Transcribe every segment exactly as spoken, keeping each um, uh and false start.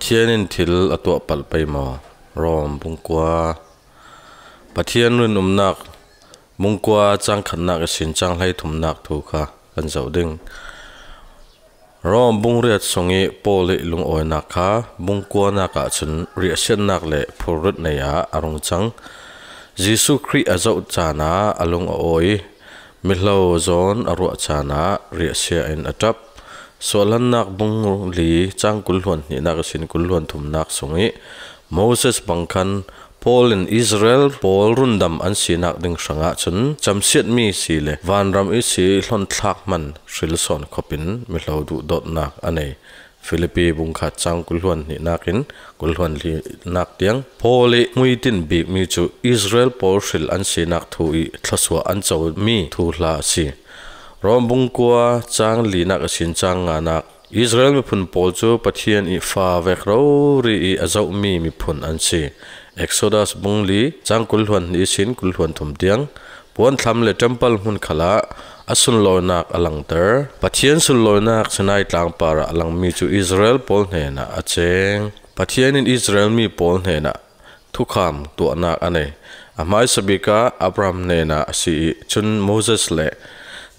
Pathian in thil a tuah palh pei maw? Rom bung kua. Pathian rinumnak bung kua cang khatnak ihsin cang hleithumnak thu kha kan zoh ding. Rom bung riat sung ih Paul ih lungawinak kha bung kuanak ahcun riahsiatnak le phurrit nei ah a rung cang. Jesuh Khrih a zoh caan ah a lung a awi. Mihlo zawn a ruah caan ah riahsia in a ṭap. Suahhlannak bung li cang kul hluan hnihnak ihsin kul hluan thumnak sung ih Moses bang khan Paul in Israel pawl rundam an sinak ding hrangah cun camsiatmi si le vanram ihsi hlonthlak hman hrilsawn khawpin mihlo duhdawtnak a nei. Filipi bung khat cang kul hluan hnihnak in kul hluan linak tiang Paul ih hmuitin bikmi cu Israel pawl hril an sinak thu ih thluasuah an comi thuhla a si. Rom bung kua cang linak ihsin cang nganak Israel miphun pawl cu Pathian ih fa vek rori ih a zohmi miphun an si. Exodus bung li cang kul hluan hnih ihsin kul hluan thum tiang puanthlam le temple hmun khalah a sunlawinak a langter. Pathian sunlawinak Sinai tlang parah a langmi cu Israel pawl hnenah a ceng. Pathian in Israel mi pawl hnenah thukham tuahnak a nei. A hmaisa bik ah Abraham hnenah a si ih cun Moses le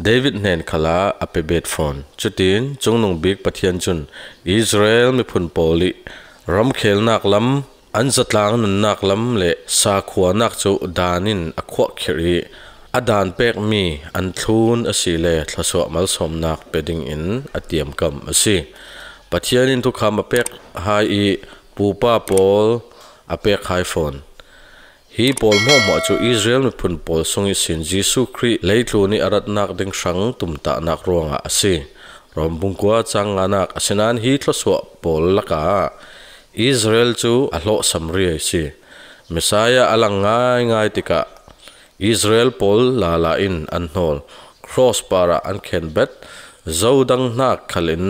David hnen khalah a pe bet fawn. Cutin Cungnung Bik Pathian cun Israel miphun pawl ih ramkhelnak lam, an zatlang nunnak lam le sakhuanak cu daan in a khuahkhirh ih a daan pekmi an thlun asile thluasuah malsawmnak pe dingin a tiamkam a si. Pathian in thukham a pek hai ih pupa pawl a pek hai fawn. Hi pawl hmuahhmuah cu Israel miphun pawl sung ihsin Jesuh Khrih leitlun ih a ratnak ding hrang tumtahnak ruangah a si. Rom bung kua cang nganak, asinain hi thluasuah pawl lakah Israel cu a hlawhsam riai si. Messiah a lang ngaingai tikah Israel pawl lala in an hnawl, cross parah an khenbet, zodang hnak khalin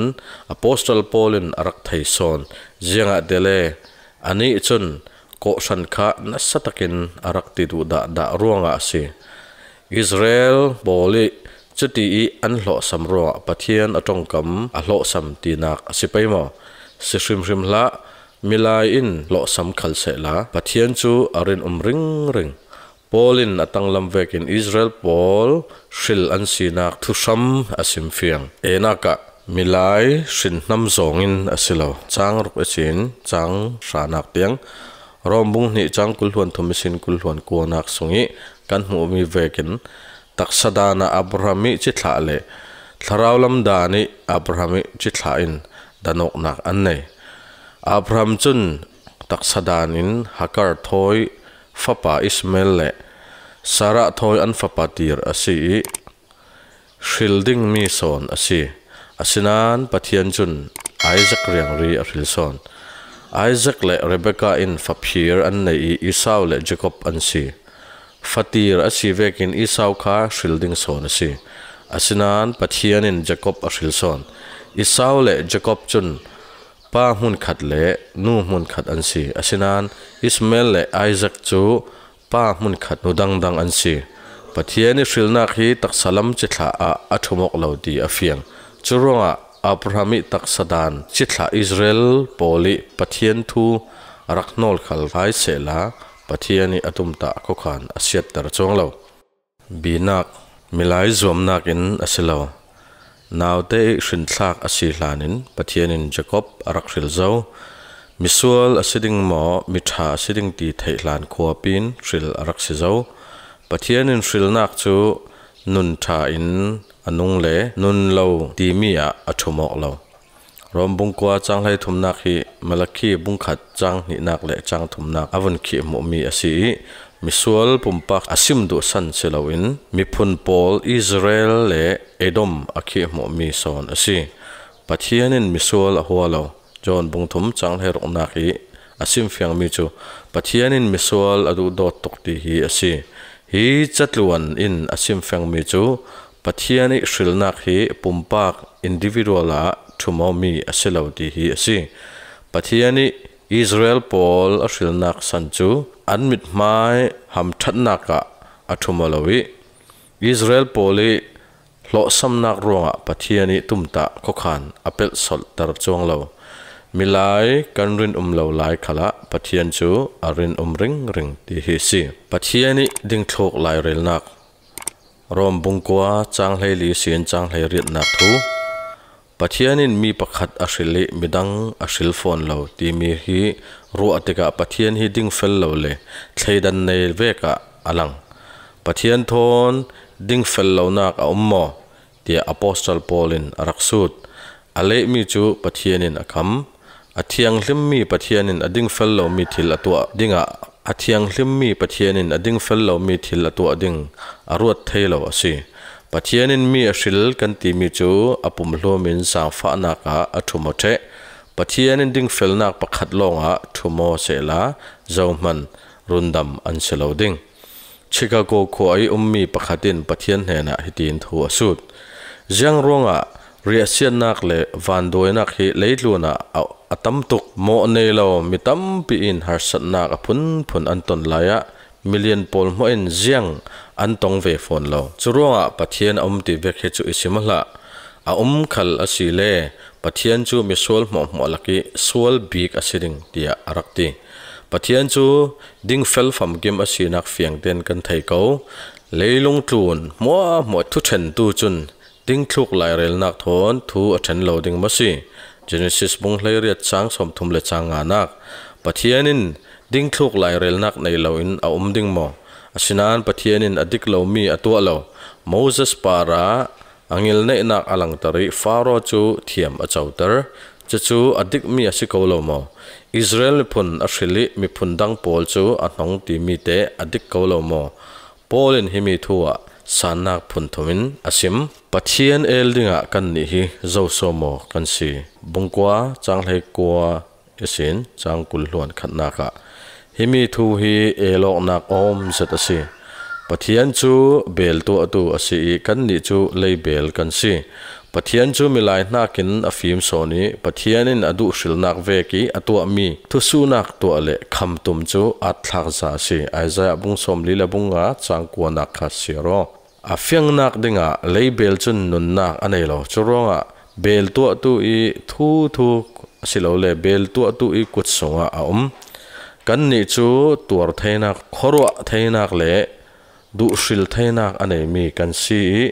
apostol Paul in a rak thei sawn. Ziangahtile anih cun kawhhran kha nasa takin a rak ti duh dahdah ruangah a si. Israel pawl ih cuti ih an hlawhsam ruangah Pathian a ṭongkam a hlawhsam tinak a si pei maw? Si hrimhrim hlah, milai in hlawhsam khal sehla Pathian cu a rinum ringring. Paul in a tanglam vekin Israel pawl hril an sinak thuhram a simfiang. Enak ah milai hrinhnam zawngin a si lo. Cang ruk ihsin cang hranak tiang Rom bung hnih cang kul hluan thum ihsin kul hluan kuanak sungih kan hmuhmi vekin taksa dan ah Abraham ih cithlah le thlarau lam dan ih Abraham ih cithlah in danawknak an nei. Abraham cun taksa dan in Hagar thawi fapa Ismael le Sarah thawi an fapa tir a si ih, hril dingmi sawn a si. Asinain Pathian cun Isaac riangri a hril sawn. Isaac le Rebekah in faphir an nei ih Esau le Jacob an si. Fatir a si vekin Esau kha hril ding sawn a si. Asinain Pathian in Jacob a hril sawn. Esau le Jacob cun pa hmunkhat le nu hmunkhat an si. Asinain Ismael le Isaac cu pa hmunkhat nu dangdang an si. Pathian ih hrilnak hi taksa lam cithlah ah a ṭhum awk lo ti a fiang. Curuangah Abraham ih taksa dan cithlah Israel pawl ih Pathian thu a rak hnawl khal hai sehla Pathian ih a tumtah khuakhan a siatter cuang lo. Binak, milai zuamnak in a si lo. Naute ih hrinthlak a si hlanin Pathian in Jacob a rak hril zo. Misual a si ding maw, miṭha a si ding ti theih hlan khuapi in hril a rak si zo. Pathian in hrilnak cu nun ṭha in a nung le nun lo timi ah a ṭhum awk lo. Rom bung kua cang hleithumnak hi Malakhi bung khat cang hnihnak le cang thumnak a vun khih hmuhmi a si ih, misual pumpak a sim duhsan si loin miphun pawl Israel le Edom a khih hmuhmi sawn a si. Pathian in misual a hua lo. John bung thum cang hleiruknak ih A simfiangmi cu Pathian in misual a duhdawt tuk ti hi a si. Hi catluan in a simfiangmi cu Pathian ih hrilnak hi pumpak, individual ah ṭhumawmi a si lo ti hi a si. Pathian ih Israel pawl a hrilnak san cu an mithmai hamṭhatnak ah a ṭhum aw lo ih Israel pawl ih hlawhsamnak ruangah Pathian ih tumtah khuakhan a pelhsolhter cuang lo. Milai kan rin um lo lai khalah Pathian cu a rin um ringring ti hi a si. Pathian ih dingthluk lairelnak. Rom bung kua cang hleili sin cang hleiriatnak thu. Pathian in mi pakhat a hril ih midang a hril fawn lo timi hi ruah tikah Pathian hi dingfel lo le thleidan nei vekah a lang. Pathian thawn dingfel lonak a um maw? Tiah Apostol Paul in a rak sut. A lehmi cu Pathian in a kham. A thianghlimmi Pathian in a dingfel lomi thil a tuah dingah, a thianghlimmi Pathian in a dingfel lomi thil a tuah ding a ruat thei lo a si. Pathian in mi a hril kan timi cu a pumhlum in zaangfahnak ah a ṭhum aw ṭheh. Pathian in dingfelnak pakhat lawngah ṭhum aw sehla, zohman rundam an si lo ding. Chicago khua ih ummi pakhat in Pathian hnenah hitiin thu a sut. Ziang ruangah riahsiatnak le vanduainak hi leitlun ah a, a tam tuk? Mawh nei lo mi tampi in harsatnak a phunphun an ton lai ah milian pawl hmuah in ziang an tong ve fawn lo. Curuangah Pathian a um ti vek hi cu i sim aw hlah. A um khal a si le Pathian cu misual hmuahhmuah lakih sual bik a si ding, tiah a rak ti. Pathian cu dingfel famkim a sinak fiangten kan thei ko. Leilung tlun hmuahhmuah thuṭhentu cun dingthluk lairelnak thawn thu a ṭhen lo ding maw si? Genesis bung hleiriat cang sawmthum le cang nganak. Pathian in dingthluk lairelnak nei loin a um ding maw? Asinain Pathian in a dik lomi a tuah lo. Moses parah a ngilneihnak a langter ih Faro cu thiam a coter. Cucu a dikmi a si ko lo maw? Israel miphun a hril ih miphun dang pawl cu a hnong timi te a dik ko lo maw? Paul in himi thu ah sannak phunthum in a sim. Pathian el dingah kannih hi zo sawm aw kan si. Bung kua, cang hleikua ihsin cang kul hluan khatnak ah himi thu hi el awknak awm zet a si. Pathian cu beel tuahtu a si ih kannih cu leibeel kan si. Pathian cu milai hnakin a fim sawn ih Pathian in a duhhrilnak vek ih a tuahmi thusuhnak tuah le khamtum cu aatthlakza a si. Isaiah bung sawmli le bung nga cang kuanak kha siar aw. A fiangnak dingah leibeel cun nunnak a nei lo. Curuangah beel tuahtu ih thuthu asilole beel tuahtu ih kut sungah a um. Kannih cu tuar theinak, khuaruah theinak le duhhril theinak a neimi kan si ih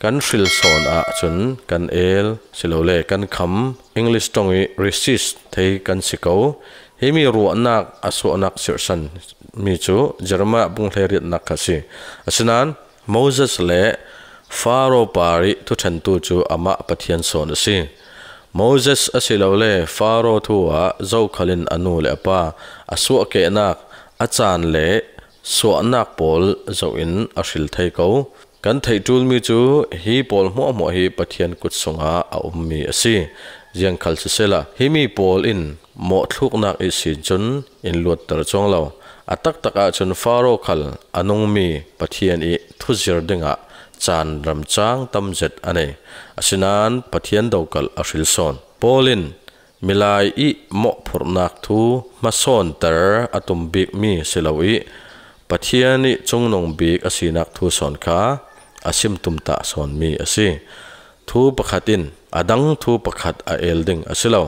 kan hril sawn ahcun kan el silole kan kham, English ṭong ih resist thei kan si ko. Himi ruahnak a suahnak sirhsan mi cu Jeremiah bung hleiriatnak kha si. Asinain Moses le Faro parih thuṭhentu cu amah Pathian sawn a si. Moses asilole Faro thu ah zokhal in a nu le a pa a suahkehnak a caan le suahnak pawl zoh in a hril thei ko. Kan theih ṭulmi cu hi pawl hmuahhmuah hi Pathian kut sungah a ummi a si. Ziangkhal sisehla, himi pawl in mawhthluknak ihsin cun in luatter cuang lo. A taktak ahcun Faro khal a nungmi Pathian ih thuzir dingah caan remcang tam zet a nei. Asinain Pathian dokalh a hril sawn. Paul in milai ih mawhphurhnak thu hmasawnter a tum bikmi si lo ih Pathian ih cungnung bik a sinak thu sawn kha a sim tumtah sawnmi a si. Thu pakhat in a dang thu pakhat a el ding a si lo.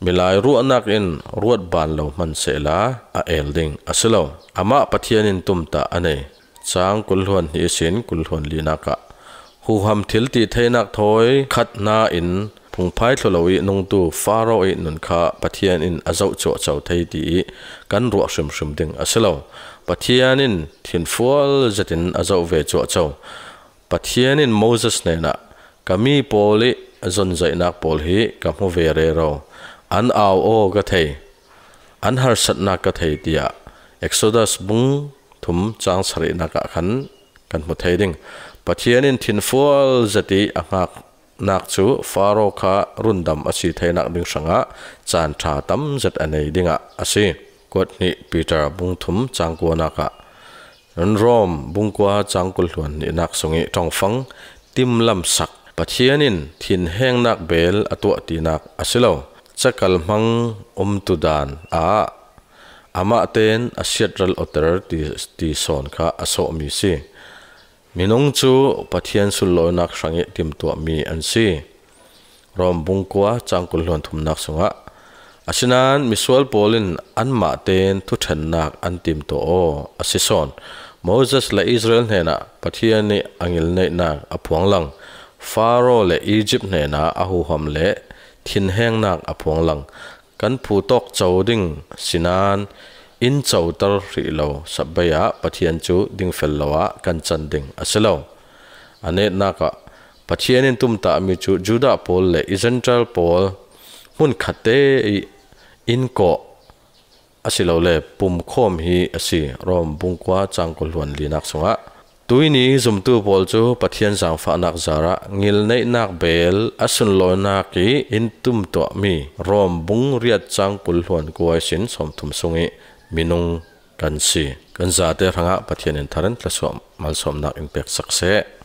Milai ruahnak in ruat ban lo hmansehla a el ding a si lo. Amah Pathian in tumtah a nei. Cang kul hluan hnih ihsin kul hluan linak ah huham thil ti theinak thawi khat hna in phungphai thlu lo ih nungtu Faro ih nun kha Pathian in a zoh cuahco thei ti ih kan ruah hrimhrim ding a si lo. Pathian in thinfual zetin a zoh ve cuahco. Pathian in Moses hnenah, "Ka mi pawl ih zonzaihnak pawl hi ka hmu ve rero. An au aw ka thei, an harsatnak ka thei," tiah Exodus bung thum cang sarihnak ah khan kan hmu thei ding. Pathian in thinfual zet ih a hngak nak cu Faro kha rundam a si theinak ding hrangah caan ṭha tam zet a nei dingah a si. Kuat hnih Peter bung thum cang kuanak ah, Rom bung kua cang kul hluan hnihnak sung i ṭongfang timlamsak Pathian in thinhengnak bel a tuah tinak a si lo. Cakal hmang umtu dan ah amah tein a siatralh awter ti, ti sawn kha a sawhmi si. Minung cu Pathian sunlawinak hrangih timtuahmi an si. Rom bung kua cang kul hluan thumnak sungah, asinain misual pawl in anmah tein thuṭhennak an timtuah aw a si sawn. Moses le Israel hnenah Pathian nih a ngilneihnak a phuanglang, Faro le Egypt hnenah a huham le thinhengnak a phuanglang, kan phuhtawk co ding sinain in coter hrih lo sabbei ah Pathian cu dingfel lo ah kan can ding a si lo. A netnak ah Pathian in tumtahmi cu Judah pawl le i Gentile pawl hmunkhat te i in kawh asilole pumkhawm hi a si. Rom bung kua cang kul hluan linak sungah, tuini zumtu pawl cu Pathian zaangfahnak zarah ngilneihnak bel a sunlawinak i in timtuahmi Rom bung riat cang kul hluan kua ihsin sawmthum sung i minung kan si. Kan zate hrangah Pathian in thar in thlasuah malsawmnak in pek sak seh.